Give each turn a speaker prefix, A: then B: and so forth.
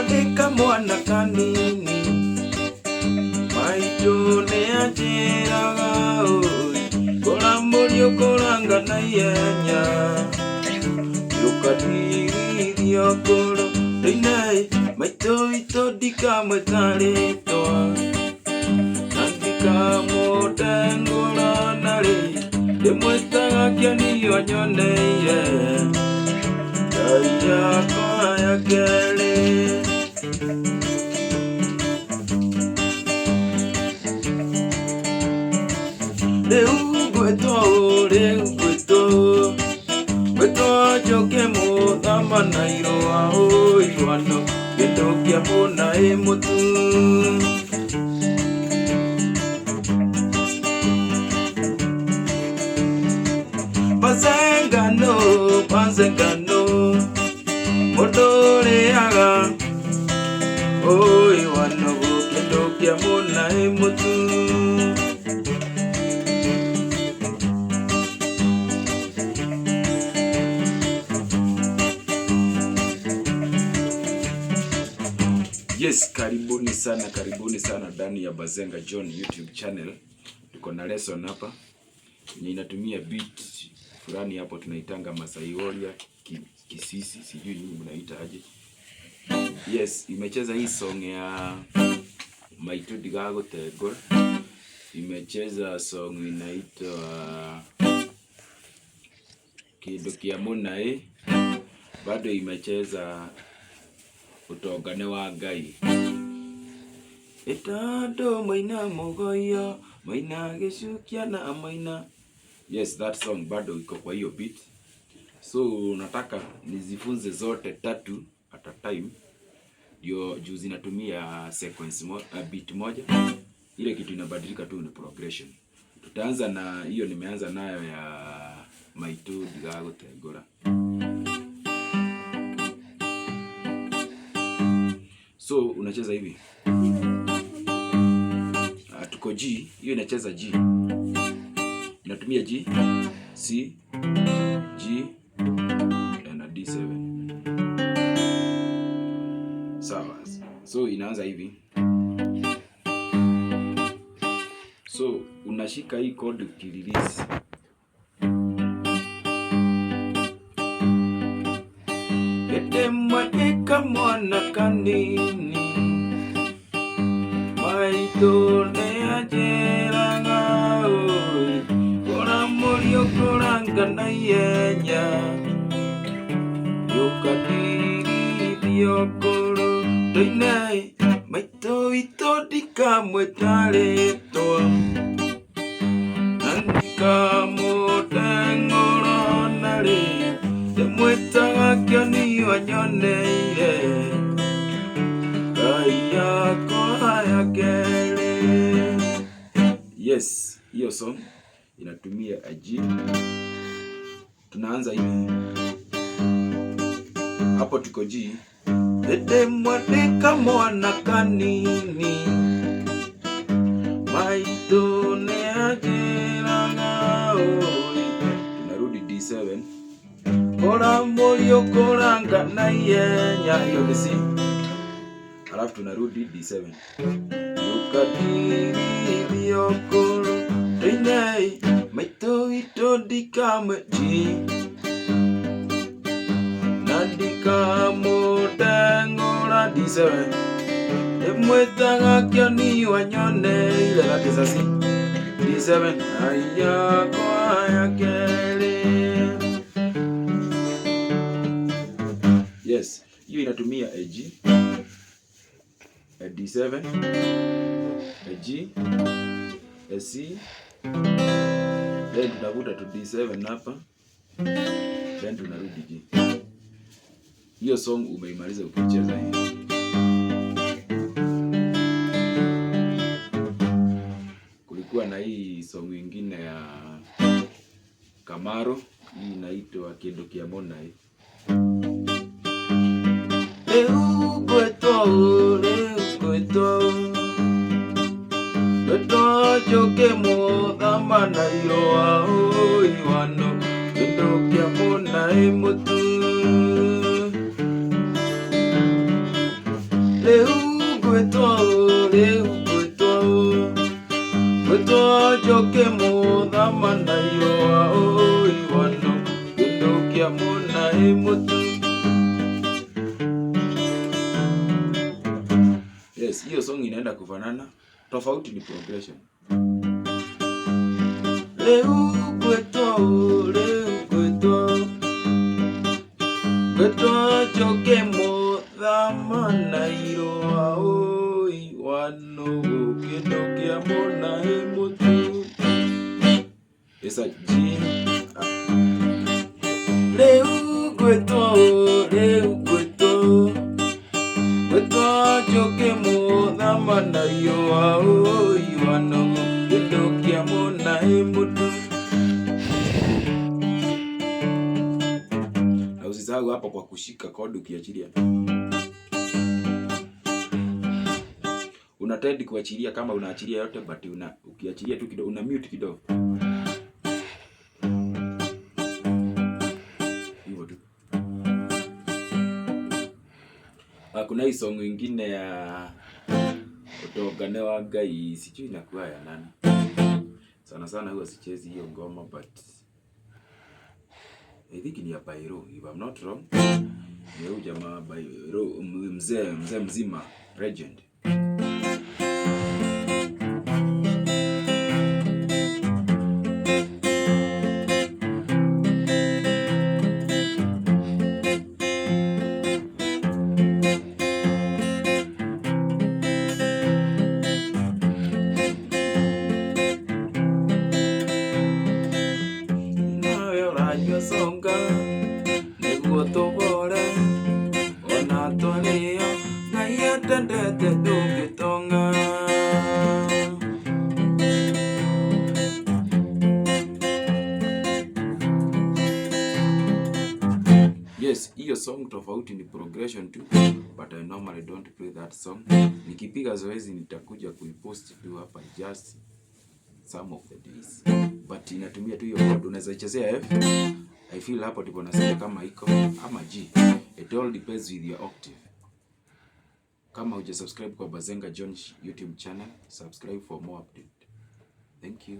A: Ndĩ kamwana kanini, maitũ nĩ anjĩraga ũi, kũra mũriũ kũranga na ihenya, ndũkandigithio kũrũ ndĩine, maitũ witũ ndikamwĩta rĩtwa, na ndikamũtengũra narĩ, ndĩmwĩtaga kĩonio nyoneire, Ngai yakwa ya kerĩ. Rĩu ngwĩtwo ũũ, rĩu ngwĩtwo ũũ, ngwĩtwo njũke mũthama na irũa ũiguano, kĩndũ kĩa mũna ĩ mũtu. Mazengano, mazengano, mũndũ ũrĩaga ũiguano, kĩndũ kĩa mũna ĩ mũtu.
B: Yes, karibuni sana ndani ya Bazenga John YouTube channel. Tuko na lesson hapa yenye inatumia beat fulani hapo tunaitanga Masai Warrior Kisisi, sijui nyinyi mnaita aje. Yes, imecheza hii song ya Maitu Ndigagũtengũra. Imecheza song inaitwa Kĩndũ kĩa Mũnaĩ. Bado imecheza Ũtonga nĩ wa Ngai. Ĩtandũ maina mũgoyo, maina gĩcukia na maina. Yes, that song bado iko kwa hiyo beat. So nataka nizifunze zote tatu at a time, ndio juu zinatumia sequence beat moja. Ile kitu inabadilika tu ni progression. Tutaanza na hiyo nimeanza nayo ya Maitu Ndigagũtengũra. So unacheza hivi. Tuko G, hiyo inacheza G. Inatumia G, C, G na D7. Sawa. So inaanza hivi. So unashika hii chord ukirelease.
A: Hĩndĩ ĩmwe kamwana kanini, maitũ nĩ anjĩraga ũi, kũra mũriũ kũranga na ihenya, ndũkandigithio kũrũ ndũine, maitũ witũ ndikamwĩta rĩtwa, na ndikamũtengũra narĩ, ndĩmwĩtaga kĩonio nyoneire, Ngai yakwa ya kerĩ.
B: Yes, hiyo song inatumia a G. Tunaanza hivi. Hapo tuko G.
A: Hĩndĩ ĩmwe ndĩ kamwana kanini, maitũ nĩ anjĩraga ũi,
B: Tunarudi D7.
A: Kũra mũriũ kũranga na ihenya,
B: hiyo ni C. Alafu tunarudi D7.
A: Ndũkandigithio kũrũ ndũine, maitũ witũ ndikamwe G, na ndikamũtengũra D7, ndĩmwĩtaga kĩonio nyoneire,
B: that is a C. D7.
A: Ngai yakwa ya kerĩ.
B: Yes, hiyo inatumia a G, a D7, a G, a C, then tunavuta tu D7 hapa, then tunarudi G. Hiyo song umeimaliza ukicheza hivi. Kulikuwa na hii song nyingine ya Kamaro, hii inaitwa Kĩndũ kĩa Mũnaĩ.
A: Rĩu ngwĩtwo ũũ, rĩu ngwĩtwo ũũ, ngwĩtwo njũke mũthama na irũa ũiguano, kĩndũ kĩa mũnaĩ mũtu.
B: Zinaenda kufanana, tofauti ni progression.
A: Rĩu ngwĩtwo, rĩu ngwĩtwo, ngwĩtwo njoke mũthama na irũa ũi wa nũgũ kĩndũ kĩa mũnaĩ mũtu.
B: It's a G.
A: Rĩu ngwĩtwo, rĩu ngwĩtwo, ngwĩtwo njoke mũthama na irũa ũi wa nũgũ kĩndũ kĩa mũnaĩ mũtu.
B: Na usisahau hapo kwa kushika kodi ukiachilia. Una tend kuachilia kama unaachilia yote, but una ukiachilia tu kidogo, una mute kidogo. Hivyo tu. Ah, kuna hii song ingine ya Utongane wa Ngai, sijui inakuwa ya nani. Sana sana huwa sichezi hiyo ngoma, but I think ni ya Bairo, if I'm not wrong. Ni huyu jamaa Bairo, mzee mzima, legend.
A: Nawe ũranyua conga nĩguo tũbore ona twarĩo Ngai atendete ndũngĩtonga.
B: Yes, hiyo song tofauti ni progression tu, but I normally don't play that song. Nikipiga zoezi nitakuja kuipost tu hapa just some of the days. But inatumia tu hiyo chord, unaweza ichezea F. I feel hapo ndipo nasikia kama iko ama G. It all depends with your octave. Kama huja subscribe kwa Bazenga John YouTube channel, subscribe for more update. Thank you.